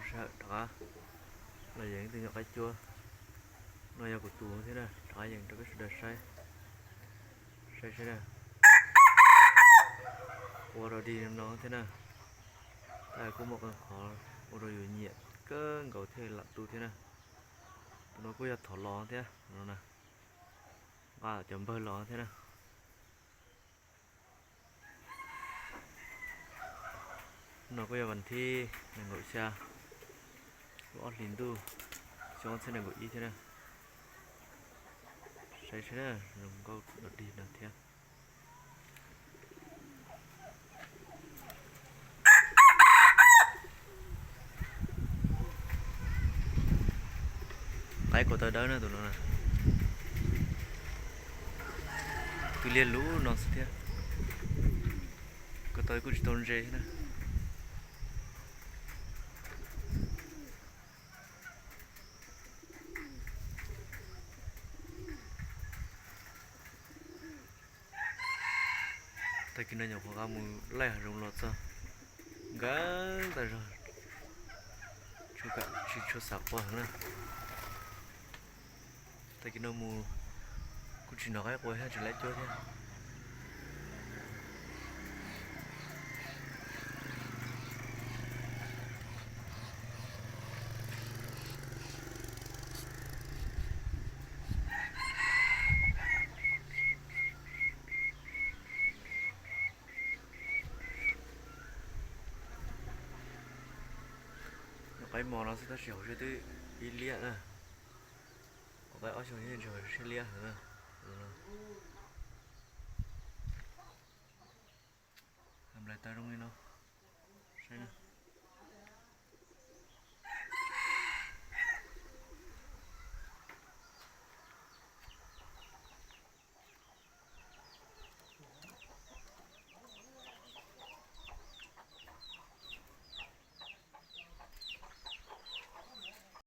Sij hawm rov qab los yees ib tug nyuam qaib cuab. No yog kuv tus thiab na, rov qab yees rau peb sawv daws saib. Saib saib na. Ua rau dig no thiab na. Tab kuj muaj qee qhov ua rau yus nyiam kawg nkaus thiaj lam tu thiab na. Tus no kuj yog thov los thiab no na. Nqa cov npawg los thiab na. No kuj yog vas thib nees nkaum xya, lub ob hlis ntuj, xyoo ob txhiab nees nkaum ib thiab na. Saib saib na, zoo nkauj los dig no thiab. Qaib ko taw dawb na tus no na. Twb liag lub no xwb thiab. Ko taw kuj tsis tau ntse thiab na. Tag kis no nyuam qhuav nqa mus laij hav zoov los txog nkees tas zog, tsis tshua xav qua heev na. Tag kis no mus kuj tsis hnov qaib qua thiab tsis laib cuab thiab. Nyuam qaib mos no xwb tab sis hauv siab twb ib liab na. Nyuam qaib ob xyoos yeej ntse siab liab heev na. Nplais taw zoo li no, saib na.